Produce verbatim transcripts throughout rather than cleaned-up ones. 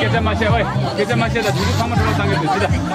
སྐད་ཆ་མ་བཤད་ཨོ། སྐད་ཆ་མ་བཤད་ད་དུས་ཚོད་ཚང་མ་འགྲོ་ལ་བཏང་གི་འདུག་ཅི་ད།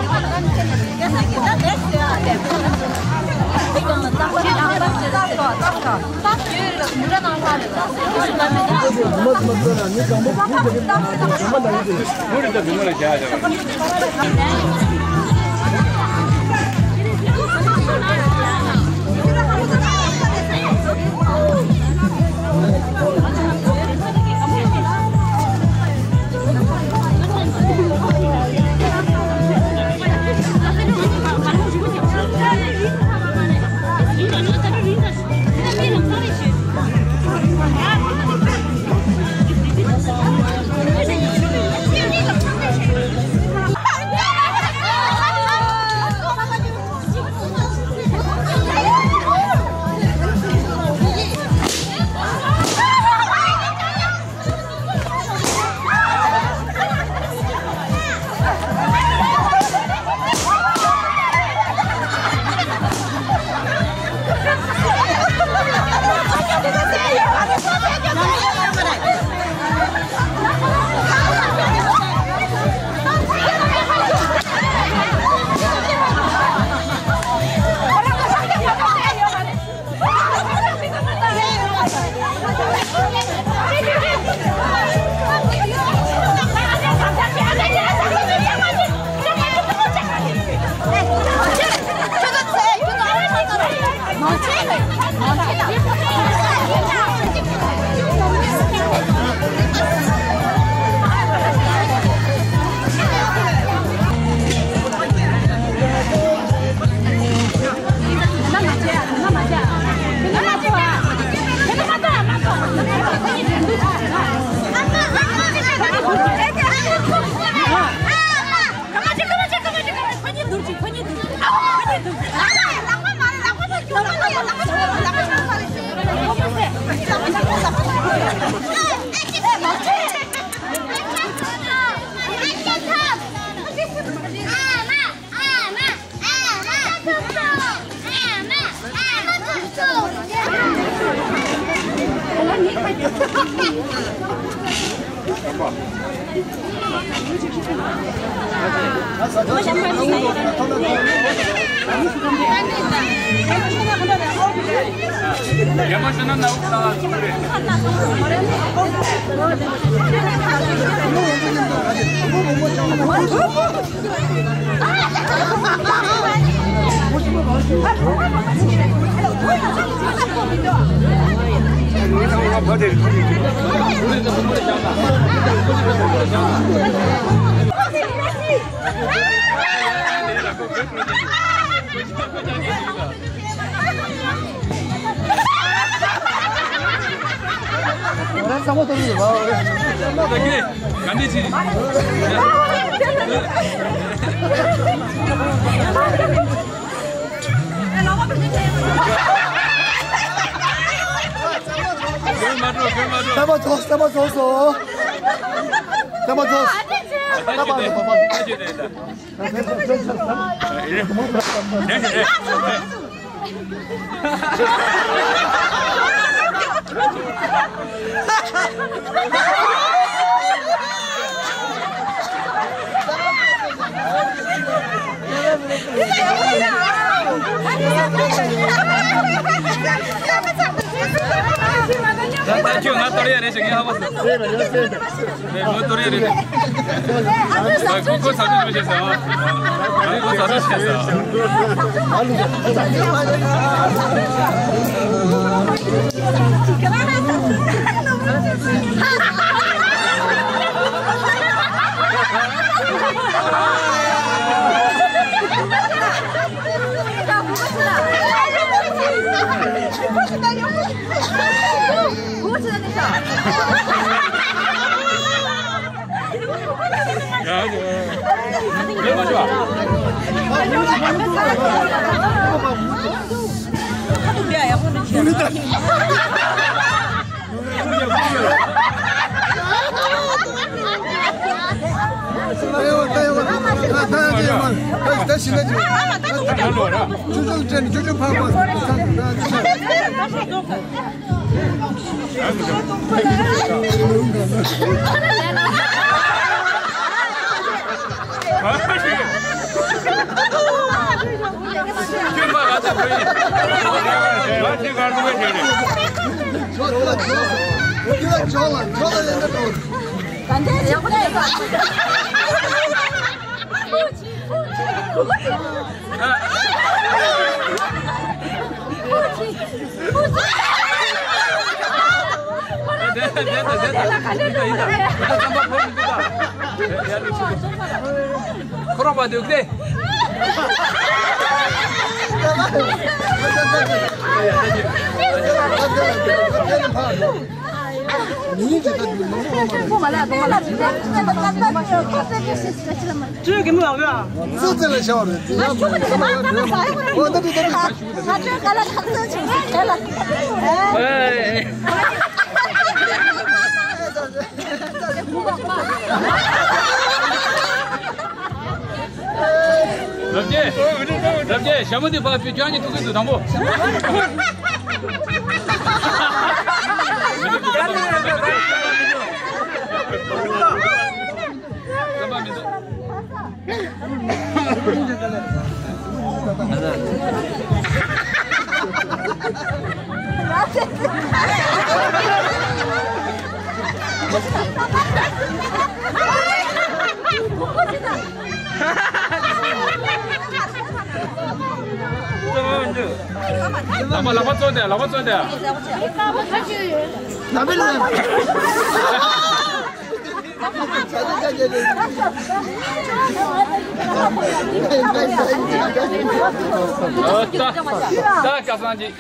ཐལ་མོ་རྫོགས། ཐལ་མོ་རྫོགས་སོང་། ཐལ་མོ་རྫོགས། ཐལ་མོ་རྫོགས། ད་ད་ཁྱོད་ང་གཏོར་ཡ་རེད་ཞེས་ངས་ཧ་གོ་སོང་། རེད། ངོ་གཏོར་ཡ་རེད། ད་ཁོ་ཁོ་ཟ་ཐུབ་བྱས་ཟ་བ། ད་ཁོ་ཟ་ཐུབ་བྱས་ཟ་བ། ཁོ་རང་པ་འདུག་སྟེ། ཁྱོད་གད་མོ་ལགས་ག་ཙི་ཙི་ལ་ཤོར་རེད། ཙི་ཡ་ཁྱོད་ག་ཙི་ཙི་ལ་ཤོར་རེད། ཨོ་ད་དུ་ད་དུ། ང་ཁྱོད་ག་ལ་ཁ་ཙི་ཙི་ལ། ཨེ། རབ་རྒྱས། རབ་རྒྱས། ཞྭ་མོ་འདི་ཕར་བུད་ཀྱང་ཉིད་ཐུག་གི་འདུག་དང་པོ། ལག་པ་ལག་པ་བཙོང་དེ། ལག་པ་བཙོང་དེ། ལག་པ་ལག་པ། ད་ད་ཁ་སང་ཅིག་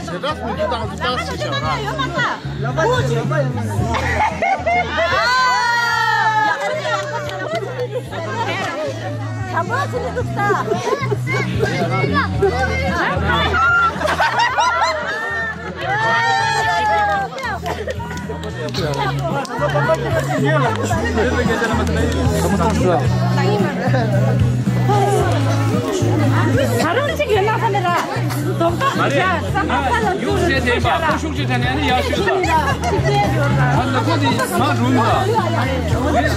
ཞེ་དྲག་སུ་འདི་དང་འདི་དག་ཞེས་བྱ་བ། ད་རུང་གཅིག་ཡོད་ན་ས་ནས་ར། རྡོག་རྡོག་མ་རེད། ཡ་ས་ན་ས་ལ་ཡུག་ཟེར་དེ་པ་ཁོ་ཤུགས་ཆེ་དྲན་ནས་ནི་ཡག་ཤོས་ད། ད་ལ་ཁོ་དེ་མ་རུང་ཡོད་ད།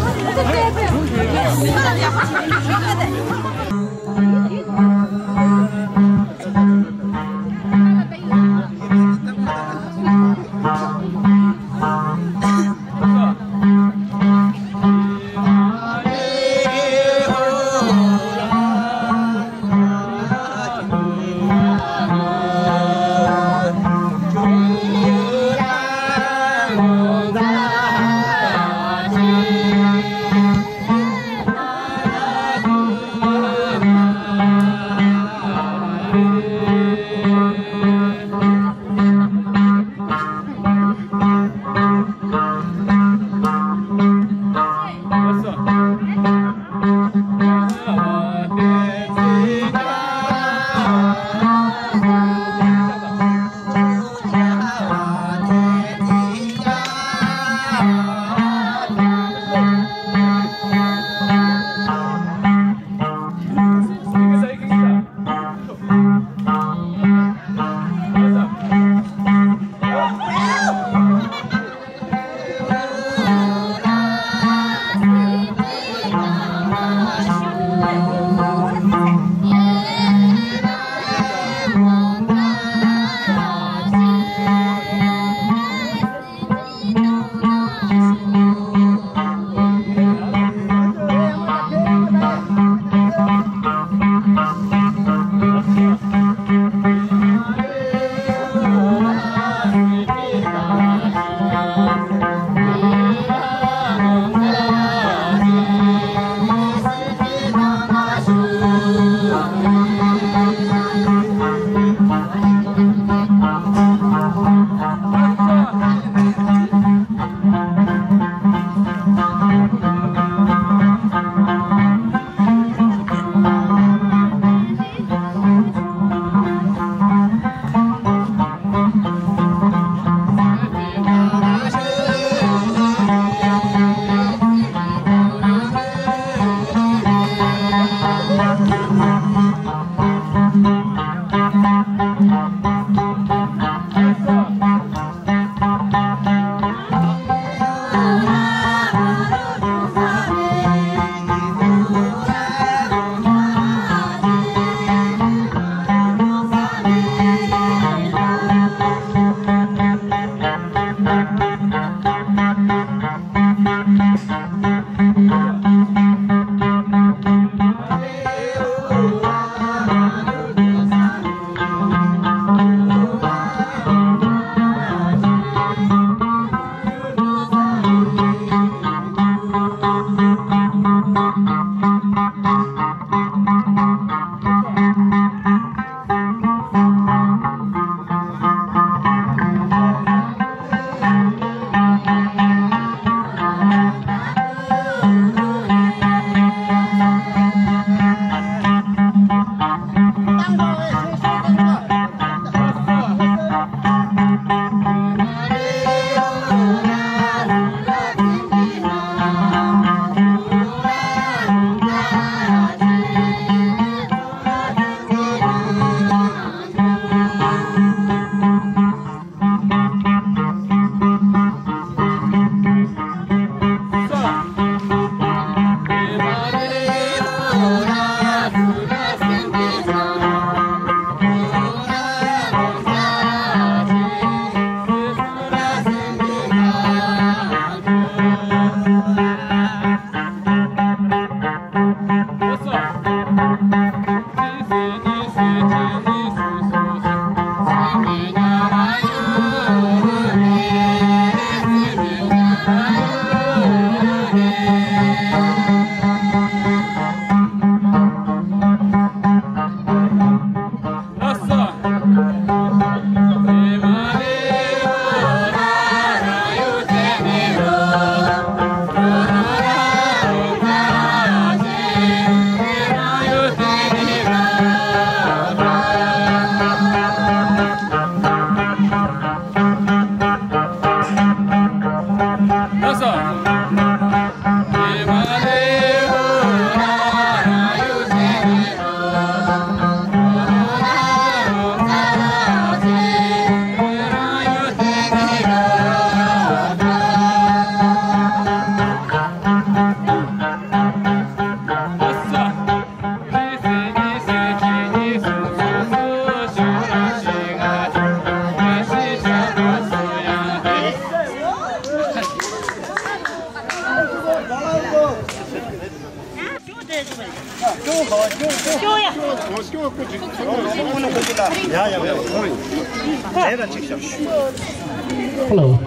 Hello.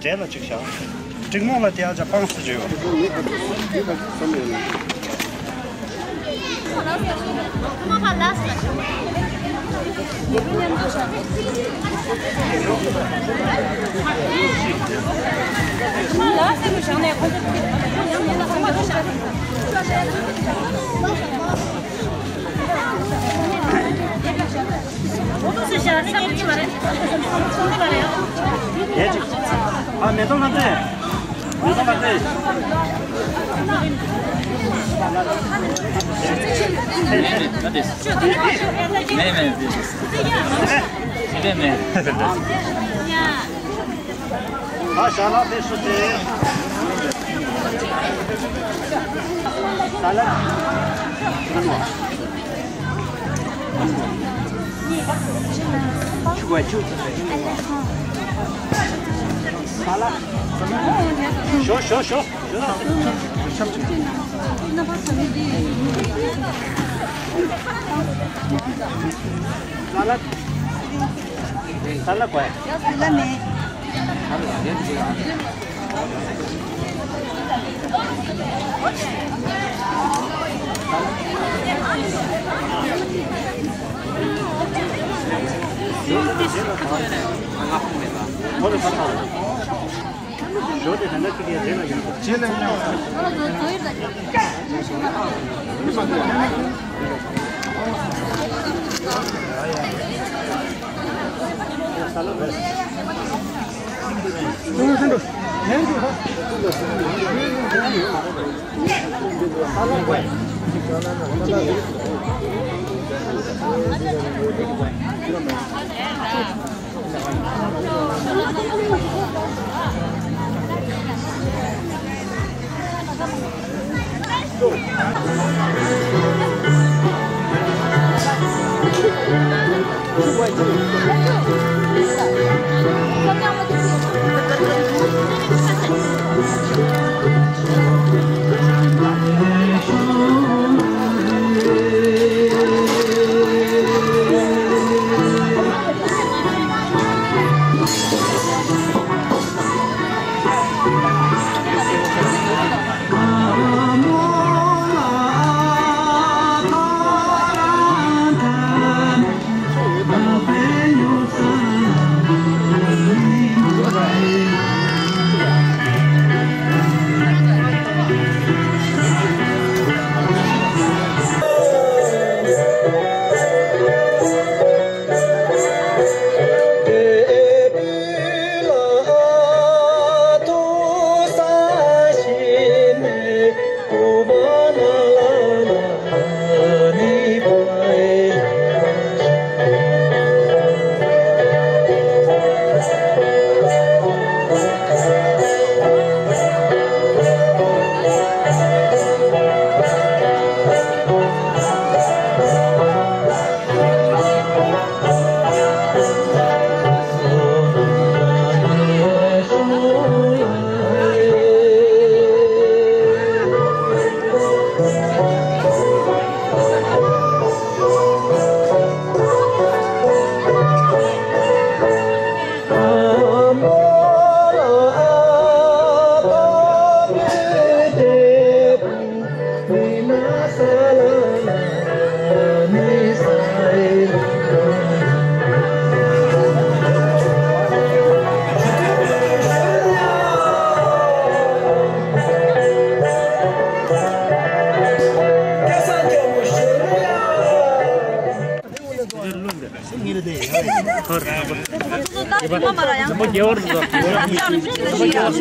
འདྲེ་ལ་གཅིག་བཞག་འབྲིང་མོ་ལ་དེ་ཨ་ཅག་སྤངས་སུ་བྱོས། ཨ་མེ་ཏོག་ལ་སྟེ། མེ་ཏོག་ལ་སྟེ། མེ་མེ་མེ་མེ། ཨ་ཞལ་ལག་དེ་སུ་དེ། ས་ལ། ཆུ་བ་ཆུ། ས་ལ། ཞོ་ཞོ་ཞོ། ས་ལ། ས་ལ་གོ་ཡ། ས་ལ་ནི།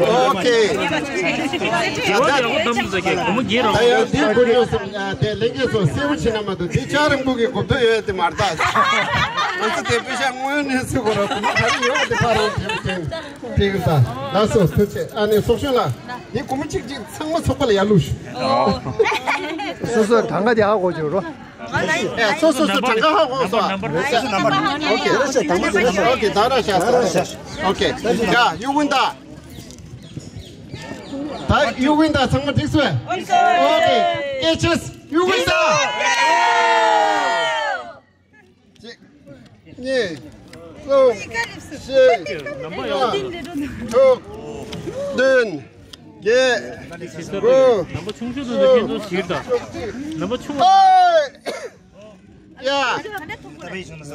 ཨོ་ཁེ། ད་ཡང་འདི་བུ་ཡོད་སམ་དེ་ལེན་གྱི་སོ་སེ་བུ་ཆེ་ན་མ་གཏོགས་དེ་ལྕགས་རིང་པོ་གི་གོ་བརྡ་ཡོད་དེ་མ་རེད་ད། ང་ཚོ་དེ་པེ་ཤ་དངོས་གནས་སུ་གོ་ར་གོ་མ་ག་རེ་ཡོད་དེ་ཕ་རོ་དེ་དེ་དེ་གི་ད་ལགས་སོ་ཐུགས་རྗེ་ཆེ། ཨ་ནི་སོག་ཤོན་ལ་དེ་གོ་མ་གཅིག་གཅིག་ཚང་མ་ཚོགས་པ་ལ་ཡར་བླུགས་ཤོག་སོ་སོ་གྲངས་ཀ་དེ་ཧ་གོ་བཅུག་རོགས། ཨེ་སོ་སོ་སོ་གྲངས་ཀ་ཧ་གོ་སོ། ཨོ་ཁེ། ཨོ་ཁེ། ད་ར་ཤ་ས་ར་ཤ། ཨོ་ཁེ། ཡ་ཡུ་ཝིན་ད། ད་ཡུ་ཝིན་ད་ཚང་མ་འགྲིག་སོང་། ཨོ་ཁེ། ཀེ་ཆེས་ཡུ་ཝིན་ད། གཅིག་གཉིས། གསུམ། བཞི། ལྔ། དྲུག་བདུན། བརྒྱད། དགུ། ནམ་པ་ཆུང་ཆུང་དུ་ཁྱེད་ཚོ་ཞིག་དང་། ནམ་པ་ཆུང་བ། ཡ།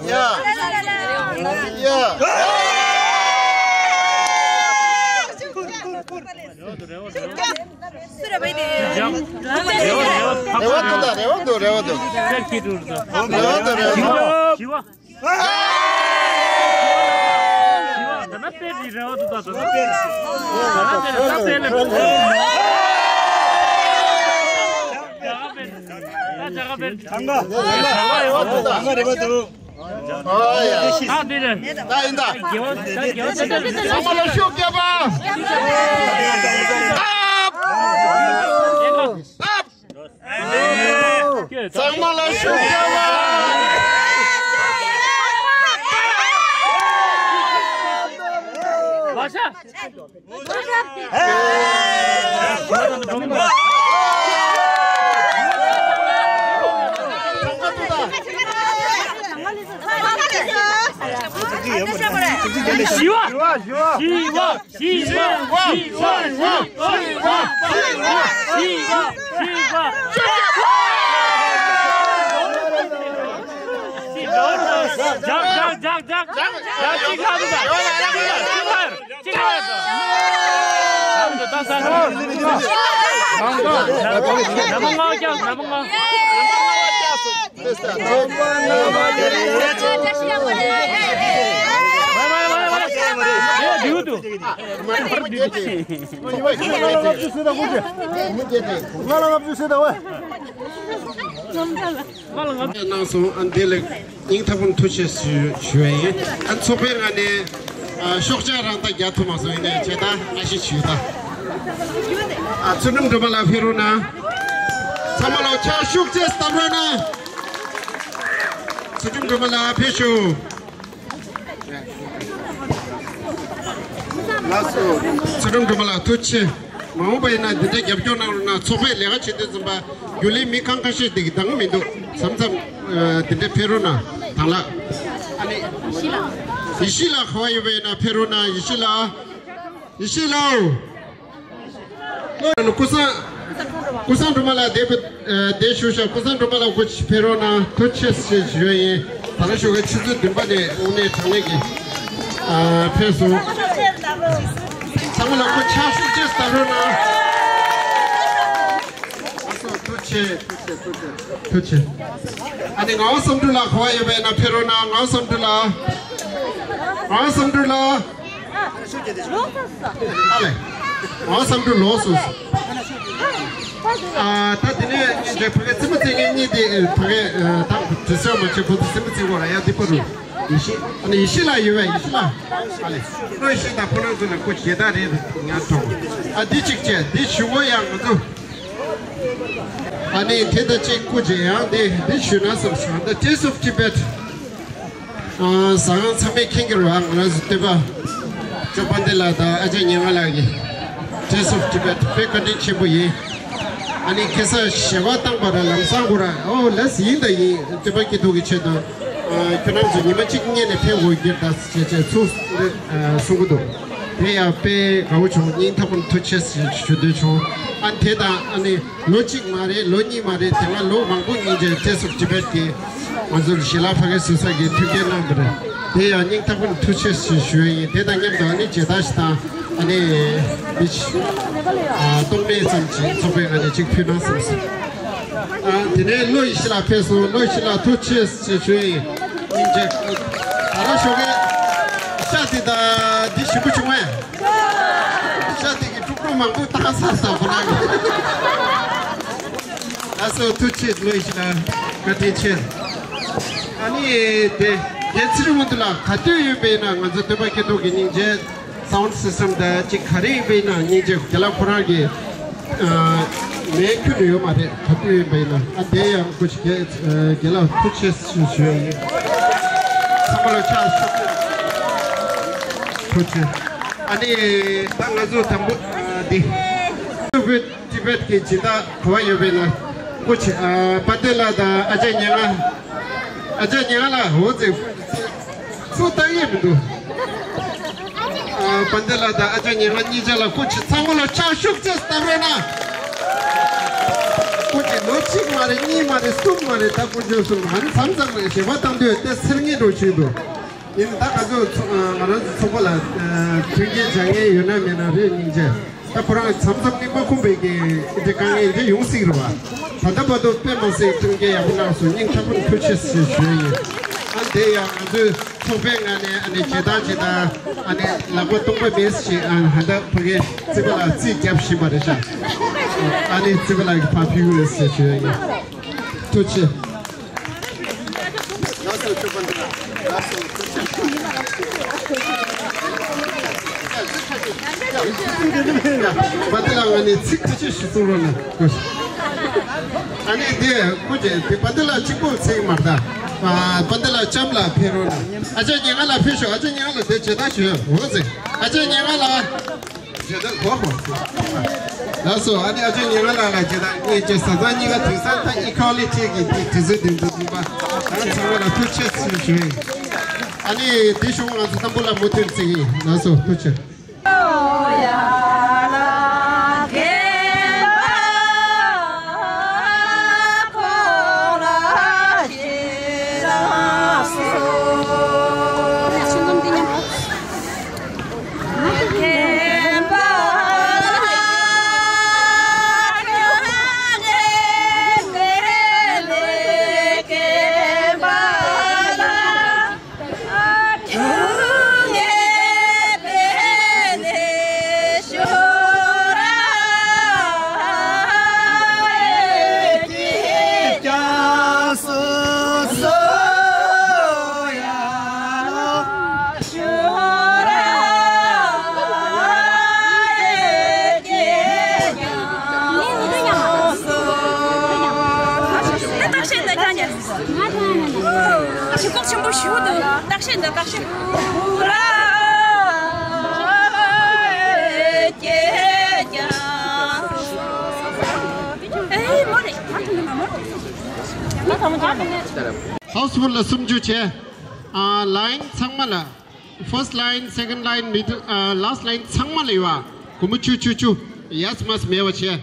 ཡ། ཡ། རེ་བ་འདུག་ད་རེ་བ་འདུག་རེ་བ་འདུག་རེ་བ་འདུག་རེ་བ་འདུག་ད་ན་དཔེ་རི་རེ་བ་འདུག་ད་ད་ན་དཔེ་རི། ད་ན་དཔེ་རི་ད་དཔེ་ལ། ད་ཇ་ག་དཔེ་རི། ད་ཇ་ག་དཔེ་རི། ད་ན་རེ་བ་འདུག་ད་ན་རེ་བ་འདུག་ཨ་ཡ། ད་འདི་རེད། ད་ཡིན་ད། དགེ་བ་ད་དགེ་བ་ཚང་མ་ལ་ཤུགས་རྒྱབ་པ། ཨ། ཨ། ཚང་མ་ལ་ཤུགས་རྒྱབ་པ། བ་ཤ། ཞི་བ། ཞི་བ། ཞི་བ། ཞི་བ། ཞི་བ། ཞི་བ། ཞི་བ། ཞི་བ། ཞི་བ། ཞི་བ། ཞི་བ། ཞི་བ། ཅིག་ལ་འདུག་ག་ཅིག་ལ་འདུག་ག་ཅིག་ལ་འདུག་ག་ད་ས་ནམ་ལྔ་རྒྱག་ནམ་ལྔ། གནང་སོང་། ཨ་འདི་ལ་སྙིང་ཐག་པ་ནས་ཐུགས་རྗེ་ཆེ་ཞུ་ཞུ་བ་ཡིན། ཨ་ཚོགས་པའི་ངོས་ནས་ཨ་ཤོག་ཆག་རང་ད་རྒྱག་ཐུབ་མ་སོང་། ཡིན་ནའི་བྱས་ད་ཨ་ཤི་ཞུས་ད། ཨ་ཚུལ་ཁྲིམས་སྒྲོལ་མ་ལགས་ཕེབས་རོགས་གནང་། ཚང་མ་ལ་ཕྱག་ཤུགས་ཆེ་བརྡབ་རོགས་གནང་། ཚུལ་ཁྲིམས་སྒྲོལ་མ་ལགས་ཕེབས་ཤོག་ལགས་སོ། ཚུལ་ཁྲིམས་སྒྲོལ་མ་ལགས་ཐུགས་རྗེ་ཆེ། མ་འོངས་པ་ཡིན་ན་འདི་འདྲའི་རྒྱབ་སྐྱོར་གནང་རོགས་གནང་། ཚོགས་པའི་ལས་ཀ་བྱེད་དུས་ཙམ་པ་རྒྱུན་ལས་མི་ཁང་ཁ་ཤས་འདི་གི་འདང་མི་འདུག་མཚམས་མཚམས་ཨ་འདི་འདྲའི་ཕེབས་རོགས་གནང་། དང་ལགས། ཨ་ནི་ཡེ་ཤེས་ལགས་ག་པར་ཡོད་པ་ཡིན་ན་ཕེབས་རོགས་གནང་། ཡེ་ཤེས་ལགས། ཡེ་ཤེས་ལགས། ཀུན་བཟང་། ཀུན་བཟང་སྒྲོལ་མ་ལགས་འདིར་ཕེབས། ཨ་འདིར་བཞུགས་ཤག་ཀུན་བཟང་སྒྲོལ་མ་ལགས་སྐུ་མཁྱེན་ཕེབས་རོགས་གནང་། ཐུགས་རྗེ་ཆེ་ཞུ་ཡ་ཡིན། ད་རང་ཞོགས་ཀའི་ཆུ་ཚོད་བདུན་པ་ནས་དངོས་གནས་དྲང་གནས་ཀྱི་ཨ་ཕེབས་སོང་། ཚང་མ་ལ་སྐུ་ཕྱག་ཤུགས་ཆེ་བརྡབ་རོགས་གནང་། ཐུགས་རྗེ་ཆེ། ཐུགས་རྗེ་ཆེ། ཐུགས་རྗེ་ཆེ། ཐུགས་རྗེ་ཆེ། ཨ་ནི་ངག་དབང་བསམ་གྲུབ་ལགས་ག་པར་ཡོད་པ་ཡིན་ན་ཕེབས་རོགས་གནང་། ངག་དབང་བསམ་གྲུབ་ལགས། ངག་དབང་བསམ་གྲུབ་ལགས། ཨ་ལེ། ངག་དབང་བསམ་གྲུབ་ལོག་སོང་། ཨ་ད་དེ་ནས་ངས་ཕ་གི་རྩེད་མོ་རྩེ་མཁན་གཉིས་དེ་ཕ་གི་ད་དུས་ཚོད་མ་བྱེད་ཁོ་ཚོ་རྩེད་མོ་རྩེ་དགོས་ར། ཡ་འདི་པ་རུ་ཡེ་ཤེས། ཨ་ནི་ཡེ་ཤེས་ལགས་ཡོད་པས། ཡེ་ཤེས་ལགས། ཨ་ལེ། བློ་ཡེ་ཤེས་དང་ཕོ་བྲང་ཚོ་ལ་སྐུ་མཇལ་དར་རེད་ང་མཐོང་། ཨ་འདི་གཅིག་བྱས་འདི་ཞུ་གོ་ཡ་ང་ཚོ། ཨ་ནི་དེ་དང་གཅིག་སྐུ་མཇལ་ཡང་འདི་འདི་ཞུ་ན་བསམ་སོང་། The Taste of Tibet། ཨ་ཟ་ཁང་ཚང་མས་མཁྱེན་གྱི་རེད་པ། ང་རང་ཚོ་སྟོད་པ་ཅོ་པན་ཏི་ལགས་དང་ཨ་ཅག་ཉི་མ་ལགས་ཀྱིས་Taste of Tibet དཔེ་བཀའ་དྲིན་ཆེན་པོ་ཡིན། ཨ་ནི་ཁ་སང་ཞལ་པར་བཏང་པ་ར་ལམ་སང་གོ་ར། ཨོ་ལགས་ཡིན་ད་ཡིན། སྟོད་པ་སྐྱིད་སྡུག་གི་ཆེད་དུ་ཨ་ཁྱོད་རང་ཚོ་ཉི་མ་གཅིག་སྔོན་ནས་ཕེབས་དགོས་ཀྱི་རེད་ད་ཟེར་བྱས་ཚུར་ཨ་གསུང་གི་འདུག་དེ་ཡང་དཔེ་དགའ་བོ་བྱུང་། སྙིང་ཐག་པ་ནས་ཐུགས་རྗེ་ཆེ་ཞུ་འདོད་བྱུང་། ཨ་ནི་དེ་དང་ཨ་ནི། ལོ་གཅིག་མ་རེད། ལོ་གཉིས་མ་རེད། དེ་སྔ་ལོ་མང་པོ་སྔོན་ཆད་Taste of Tibet གིས་ང་ཚོར་ཞལ་ལག་ཕ་གིར་བཟོ་ས་གི་མཐུན་རྐྱེན་གནང་བ་རེད། དེ་ཡང་སྙིང་ཐག་པ་ནས་ཐུགས་རྗེ་ཆེ་ཞུ་ཡ་ཡིན། དེ་དང་མཉམ་དུ་ཨ་ནི་མཇལ་དར་ཞིག་དང་ཨ་ནི་འདི་ཨ་རྟོག་མེད་ཙམ་ཅིག་ཚོགས་པའི་ངོས་ནས་ཅིག་ཕུལ་ན་བསམ་སོང་། ཨ་དེ་ནས་བློ་ཡེ་ཤེས་ལགས་ཕེབས་སོང་། བློ་ཡེ་ཤེས་ལགས་ཐུགས་རྗེ་ཆེ་ཞུ་ཡ་ཡིན། སྙིང་རྗེ། ད་རང་ཞོགས་ཀས། འདི་ད་འདི་ཞིམ་པོ་བྱུང་བས། ཤ་དེ་གི་དཀྲུག་དཀྲུག་མང་པོ་བཏང་ས་ས་ཁོ་ན་གི། ལགས་སོ། ཐུགས་རྗེ་ཆེ། ལོ་ཡི་ཤི་ན་བཀའ་དྲིན་ཆེ། ཨ་ནི་དེ་རྒན་ཚེ་རིང་དབང་འདུས་ལགས་ག་དུས་ཡོད་པ་ཡིན་ན་ང་ཚོ་སྟོན་པ་སྐྱེས་ཐོག་གི་སྙིང་རྗེ། སའུན་སིས་ཊམ་དང་གཅིག་ག་རེ་ཡིན་པ་ཡིན་ན་སྙིང་རྗེ་རྒན་ལགས་ཁོ་རང་གི་མེད་ཁྱོན་ནས་ཡོད་མ་རེད། ག་དུས་ཡིན་པ་ཡིན་ན། ཨ་དེ་ཡང་སྐུ་མཁྱེན་རྒན་ལགས་ཐུགས་རྗེ་ཆེ་ཞུ་ཞུ་ཡ་ཡིན། ཚང་མ་ལ་ཕྱག་ཞུ། ཐུགས་རྗེ་ཆེ། ཨ་ནི་ད་ང་ཚོ་དང་པོ་འདི་ཊི་བེཊ་ཀྱི་སྦྱིན་བདག་ག་པར་ཡོད་པ་ཡིན་ན། སྐུ་མཁྱེན་པ་ཏེ་ལགས་དང་ཨ་ཅག་ཉེ་ང་། ཨ་ཅག་ཉེ་ང་ལགས། འོ་ཙི། ཚུར་ལྟ་ཡས་མི་འདུག་ཨ་པ་ཏེ་ལགས་དང་ཨ་ཅག་ཉེ་ང་གཉིས་ཆ་ལ་སྐུ་མཁྱེན་ཚང་མ་ལ་ཕྱག་ཤུགས་ཆེ་བཏབ་རོགས་གནང་། སྐུ་མཁྱེན་ལོ་གཅིག་མ་རེད། གཉིས་མ་རེད། གསུམ་མ་རེད། ད་སྐུ་མཁྱེན་གསུམ་མ་རེད། མཚམས་མཚམས་རེ་ཞལ་པར་བཏང་དུས་དེ་སེར་ངེས་འགྲོ་བཞིན་འདུག་ཡིན་ད་ག་ཚོད་ཚོ་ང་རང་ཚོ་ཚོགས་པ་ལ་མཐུན་རྐྱེན་སྦྱང་མཁན་ཡོད་ན་མེད་ན་རེད། སྙིང་རྗེ། ད་ཁོ་རང་མཚམས་མཚམས་ནི་མ་ཁོམ་པའི་གི་དེ་དཀའ་ངལ་དེ་ཡོང་སྲིད་རེད་བ། ད་ལྟ་བར་དུ་དཔེ་མ་སྲིད་མཐུན་རྐྱེན་ཡག་པོ་གནང་སོང་། སྙིང་ཐག་པ་ནས་ཐུགས་རྗེ་ཆེ་ཞུ་ཡ་ཡིན། ཨ་དེ་ཡང་ང་ཚོའི་ཚོགས་པའི་ངོས་ནས་ཨ་ནི་བྱེད་སྟངས་བྱེད་སྟངས་ཨ་ནི་ལག་པ་སྟོང་པ་མེད་ཞེས་ཨ་ཧ་ད་ཕ་གི་རྩིས་པ་ལ་རྩིས་རྒྱབ་བཞིན་པ་རེད་ཤག་ཨ་ནི་རྩིས་པ་ལགས་ཀྱི་ཕར་ཕུལ་གྱི་རེད་ཟེར་ཞུ་ཡ་ཡིན། ཐུགས་རྗེ་ཆེ། ལགས་སོ། ཆོག་པ་འདུག་ལགས་སོ། པ་ཏི་ལགས་ང་ནི་ཚིག་ཁ་ཤས་ཤིག་གསུང་རོགས་གནང་། ཨ་ནི་དེ་སྐུ་མཁྱེན་དེ་པ་ཏི་ལགས་གཅིག་པོ་ཚིག་མ་རེད། ཨ་པ་ཏི་ལགས་ལྕམ་ལགས་ཕེབས་རོགས་གནང་། ཨ་ཅག་ཉེ་ང་ལགས་ཕེབས་ཤོག་ཨ་ཅག་ཉེ་ང་ལགས་དེ་བྱེད་སྟངས་ཞུ་འོ་ཟེར། ཨ་ཅག་ཉེ་ང་ལགས། ལགས་སོ། ཨ་ནི་ཨ་ཅག་ཉེ་ང་ལགས་ལ་བྱེད་སྟངས་ངས་བྱས་བཟའ་ཚང་གཉིས་ཀ་དུས་སང་ད་ཨི་ཁོ་ལི་ཊི་གི་དེ་དུས་ཚོད་དེ་འདུག་གི་པ། ད་ཚང་མ་ལ་ཐུགས་རྗེ་ཆེ་ཞུ་ཡིན། ཨ་ནི་དེ་ཞུ་ང་ཚོ་བསམ་བློ་ལ་མུ་མཐུད་བརྩི་གི་ཡིན། ལགས་སོ། ཐུགས་རྗེ་ཆེ། ཞིབ་ཚགས་ཆེན་པོ་ཞུ་འདུག་བརྟག་དཔྱད་འདི་བརྟག་དཔྱད། ཨེ་མོ་རེད། ཧའུ་སི་ཕུལ་ལ་སུམ་ཅུ་བྱས། ཨ་ལའིན་ཚང་མ་ལ། ཕར་སི་ཊི་ལའིན། སེ་ཀེན་ཌི་ལའིན། མི་ཌལ། ཨ་ལཱ་སི་ཊི་ལའིན་ཚང་མ་ལ་ཡོད་པ། སྒོར་མོ་བཅུ་བཅུ་བཅུ། ཡས་མས་མེད་པ་བྱས།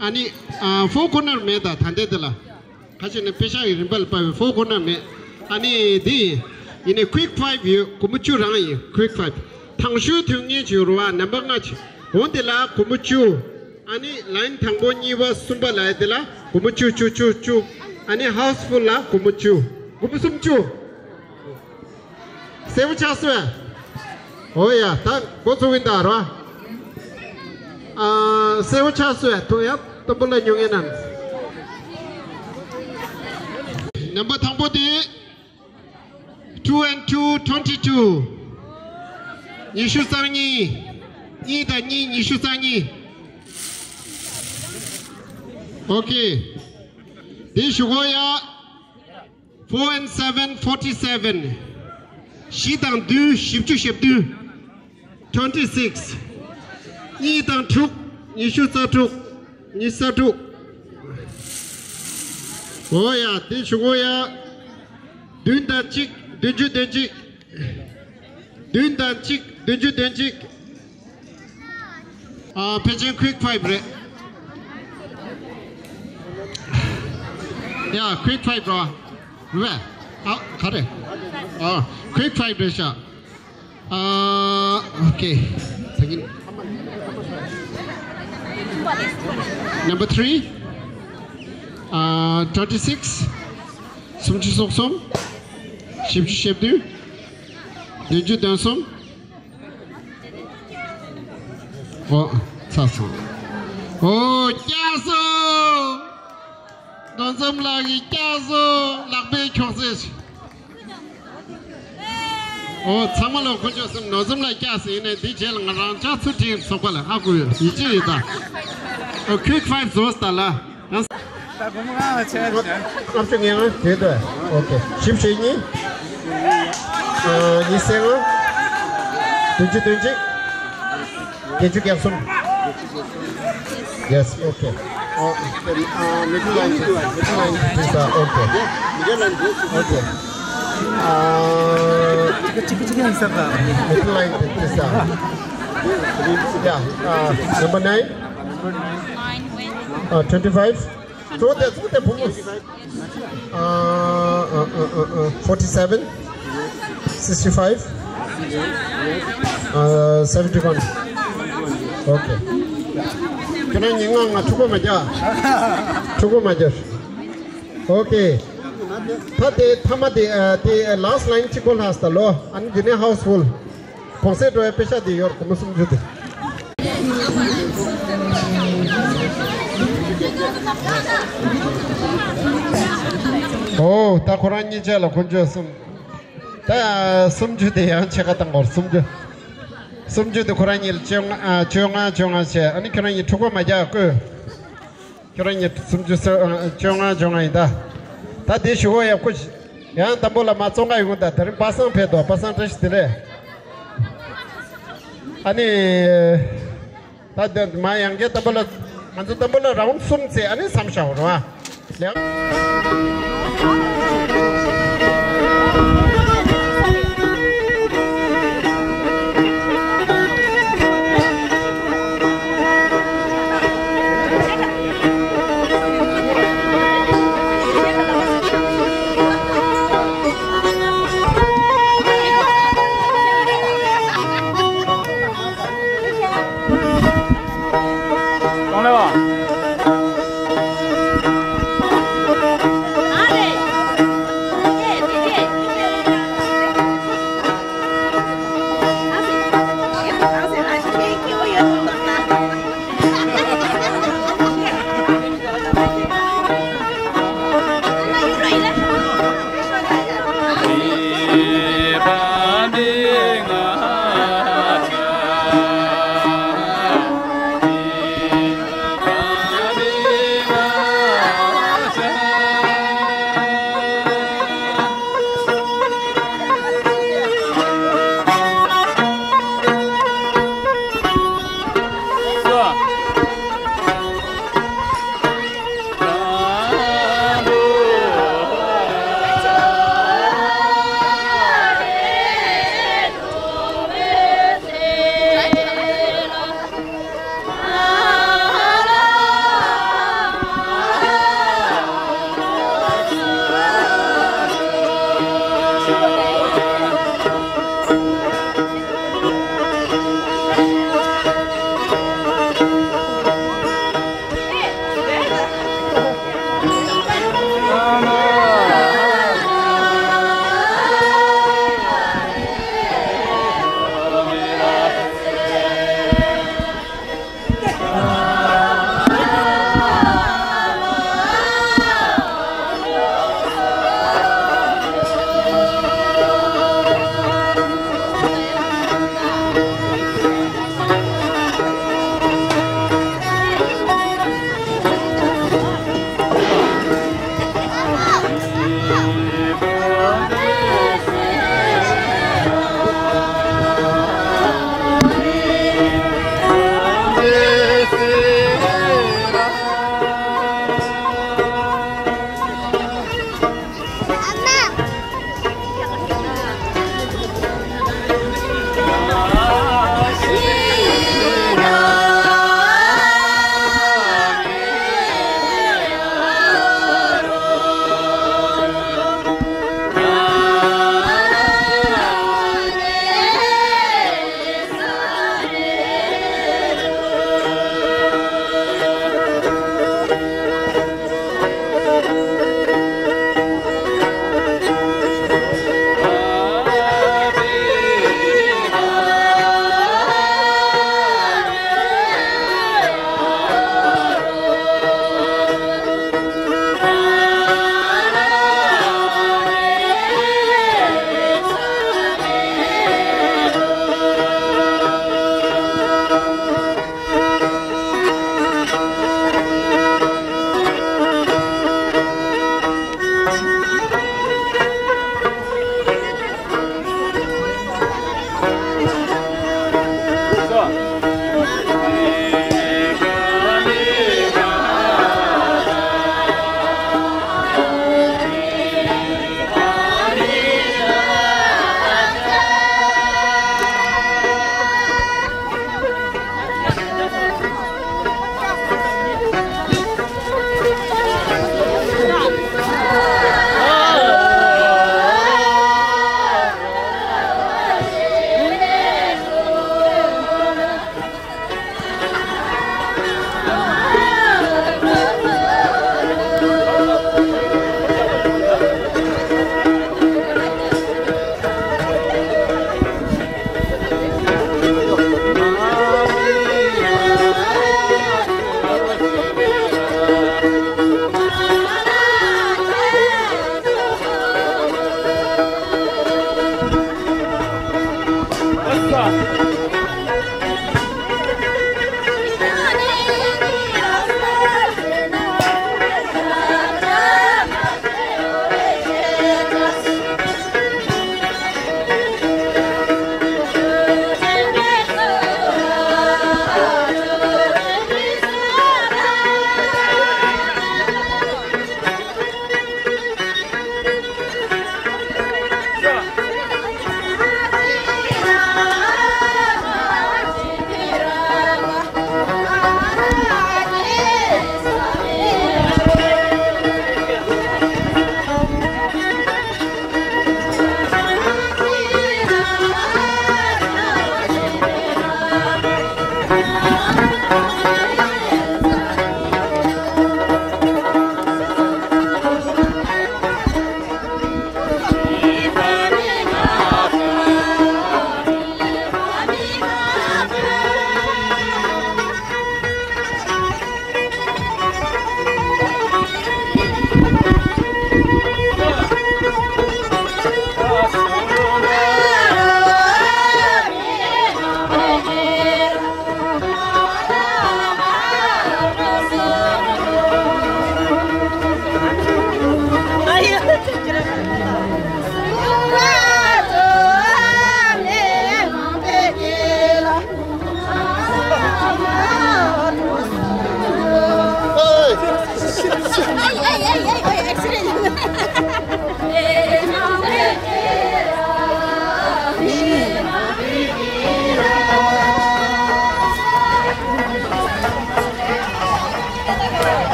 ཨ་ནི་ཨ་ཕོར་ཀོར་ནར་མེད་ད་ད་ལྟའི་དེ་ལ། ཁ་ཤས་ནི་པེ་ཤག་གི་རིན་པ་ལ་དཔག་པའི་ཕོར་ཀོར་ནར་མེད། ཨ་ནི་འདི་ཡིན། ཡིན་ནའི་ཀུའིག་ཕའིབ་ཡོད། སྒོར་མོ་བཅུ་རང་ཡིན། ཀུའིག་ཕའིབ། དང་ཤོས་ཐོན་མཁན་ཅིག་ཡོད་རེད་པ། ནམ་བར་ལྔ་ཅིག་འོ་དེ་ལ་སྒོར་མོ་བཅུ། ཨ་ནི་ལའིན་དང་པོ་གཉིས་པ་གསུམ་པ་ལ་དེ་ལ་སྒོར་མོ་བཅུ་བཅུ་བཅུ་བཅུ། ཨ་ནི་ཧའུ་སི་ཕུལ་ལ་སྒོར་མོ་བཅུ། སྒོར་མོ་སུམ་ཅུ། གསལ་པོ་ཆགས་སོང་། འོ་ཡ། ད་འགོ་ཚུགས་ཀྱི་ཡིན་ད་རོ། ཨ་གསལ་པོ་ཆགས་སོང་། ཐུགས་ཡག་དུམ་བུ་ལ་ཉུང་ངེ་ན། ནམ་བར་དང་པོ་དེ། Two and two, twenty-two. ཉི་ཤུ་རྩ་གཉིས། གཉིས་དང་གཉིས། ཉི་ཤུ་རྩ་གཉིས། ཨོ་ཁེ། དེ་ཞུ་གོ་ཡ། Four and seven, forty-seven. བཞི་དང་བདུན། བཞི་བཅུ་ཞེ་བདུན། Twenty-six. གཉིས་དང་དྲུག། ཉི་ཤུ་རྩ་དྲུག། ཉི་ཤུ་རྩ་དྲུག། འོ་ཡ། དེ་ཞུ་གོ་ཡ། བདུན་དང་གཅིག། བདུན་ཅུ་དོན་གཅིག། བདུན་དང་གཅིག། བདུན་ཅུ་དོན་གཅིག། ཨ་ཕལ་ཆེར་ཀུའིག་ཕའིབ་རེད། ཡ། ཀུའིག་ཕའིབ་རེད་པ། རེད་པས། ཨ་ག་རེ། ཨ་ཀུའིག་ཕའིབ་རེད་ཤག་ཨ་ཨོ་ཁེ། ད་གིན། Number three. ཨ་twenty-six. སུམ་ཅུ་སོ་གསུམ། བཞི་བཅུ་ཞེ་བདུན། བདུན་ཅུ་དོན་གསུམ། ཨོ། ཚར་སོང་། ཨོ། བཀྱག་སོང་། རྡོ་འཛོམས་ལགས་ཀྱིས་བཀྱག་སོང་། ལག་པས་འཁྱོག་ཟེར། ཨོ། ཚང་མ་ལ་དཀོན་མཆོག་གསུམ། རྡོ་འཛོམས་ལགས་བཀྱག་ཟེར་ཡིན་ནའི་འདི་རྗེས་ལ་ང་རང་ཅག་ཚུར་ཁྲིད་ཚོགས་པ་ལ་ཧ་གོ་ཡོད། ཡིད་ཆེས་ཡོད་ད། ཨོ། ཁུག་ཕའིབ་བཟོས་ད་ལ། ཡང་། ད་སྒོར་མོ་ལྔ་ལ་ཆད་ལ་ཆད། ལྔ་བཅུ་ང་ལྔ་དེ་དོ། ཨོ་ཀེ། བཞི་བཅུ་ཞེ་གཉིས། ཨ། ཉི་ཤུ་རྩ་ལྔ། བདུན་ཅུ་དོན་གཅིག། བརྒྱད་ཅུ་གྱ་གསུམ། Yes, okay. ཨ། ཨ། མི་ཁུ་ལ་ཡིན། མི་ཁུ་ལ་ཡིན། དེ་ས། ཨོ་ཀེ། ཨོ་ཀེ། ཨ། གཅིག་གཅིག་གཅིག་ཡིན་ས་ད། མི་ཁུ་ལ་ཡིན། དེ་ས། Yeah, uh, number nine. Uh, twenty-five. ཙོག་ཏེ་ཙོག་ཏེ་བུ་མོ། ཨ། ཨ། ཨ། ཨ། ཨ། forty-seven, sixty-five, uh, seventy-one. Okay. ཁྱེད་རང་ཉིན་ངང་ང་ཕྲུ་གུ་མ་རྒྱག་ཕྲུ་གུ་མ་རྒྱག Okay. ད་དེ་ཐ་མ་དེ། ཨ། དེ་last line གཅིག་པོ་ལྷག་སྟ་ལོ། ཨ་ནི་འདི་ནས་ཧའུ་སི་ཕུལ། གོང་གསལ་འགྲོ་བའི་པེ་ཤག་དེ་ཡོད། སྒོར་མོ་སུམ་ཅུ་དེ། ཨོ། ད་ཁོ་རང་གཉིས་ཆ་ལ་དཀོན་མཆོག་གསུམ། ད་སུམ་ཅུ་དེ་ཡང་ཕྱེད་ཀ་བཏང་གོ། སུམ་ཅུ། སུམ་ཅུ་དེ་ཁོ་རང་གཉིས་ལ་བཅོ་ལྔ། ཨ། བཅོ་ལྔ་བཅོ་ལྔ་བྱས། ཨ་ནི་ཁྱོད་རང་གཉིས་ཕྲུ་གུ་མ་རྒྱག་བསྐོས། ཁྱོད་རང་གཉིས་སུམ་ཅུ་སོ། ཨ། བཅོ་ལྔ་བཅོ་ལྔ་ཡིན་ད། ད་དེ་ཞུ་བ་ཡག་པོ་ཞིག་ཡང་དང་པོ་ལ་མ་བཙོང་ག་ཡོང་ད། དེ་རིང་པ་སངས་ཕེབས་འདུག་པ་སངས་བཀྲ་ཤིས་བདེ་ལེགས། ཨ་ནི། ད་དེ་མ་ཡང་བསྐྱར་དང་པོ་ལ། ང་ཚོ་དང་པོ་ལ་རའུན་ཌི་གསུམ་རྩེ། ཨ་ནི་མཚམས་བཞག་རོགས་ཨ། ལེགས།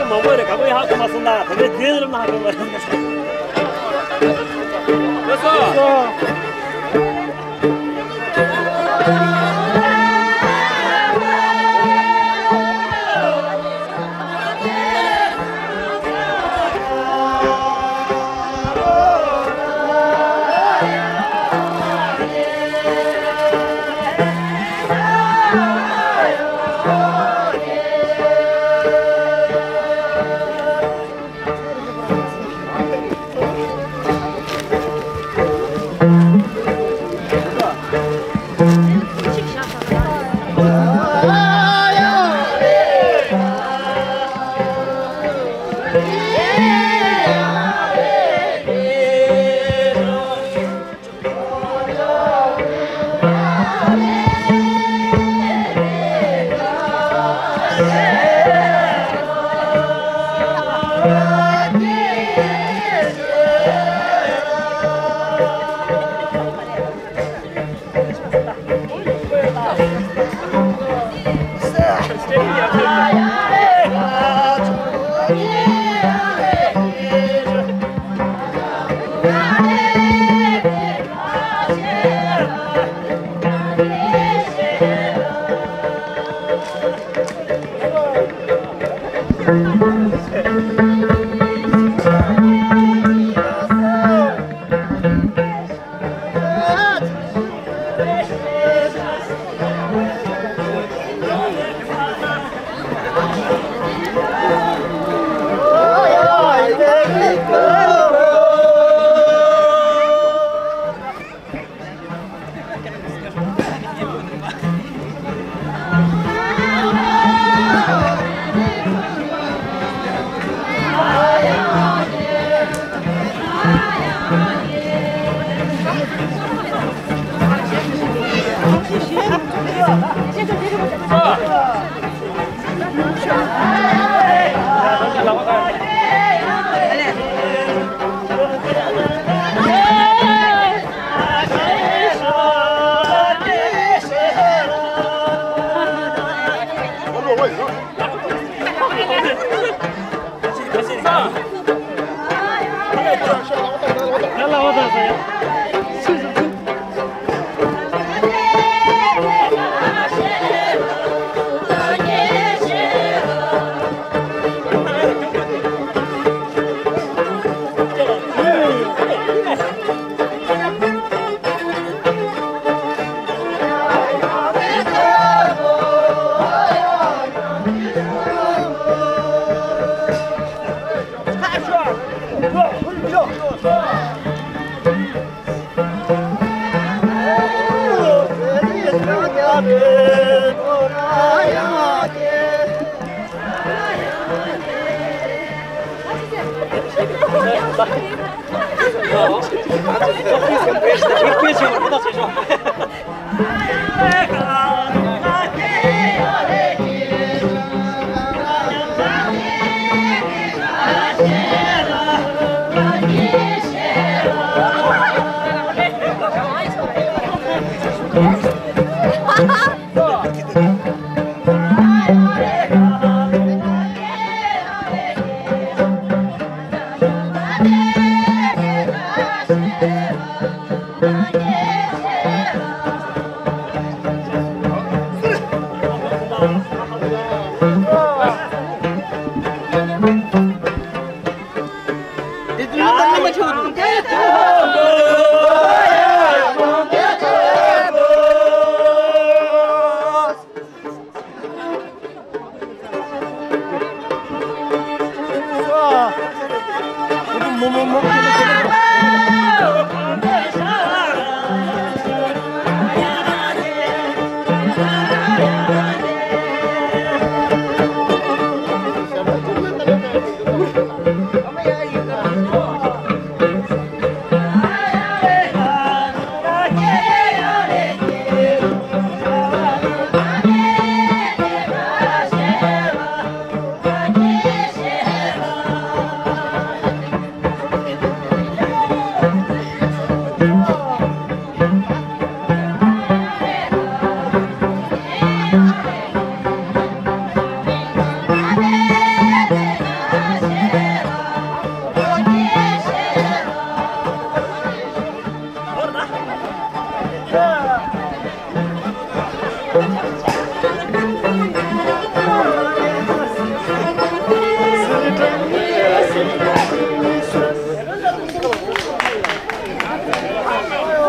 མང་པོ་རེད། ག་པར་ཡར་ཐོན་མ་སོང་ན་ད་ལྟ་དེ་རུ་མ་ཐོན་པ་རེད།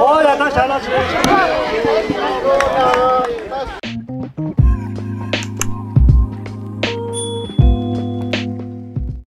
ཨོ་ཡ། ད་ཞལ་ལག་ཞུ།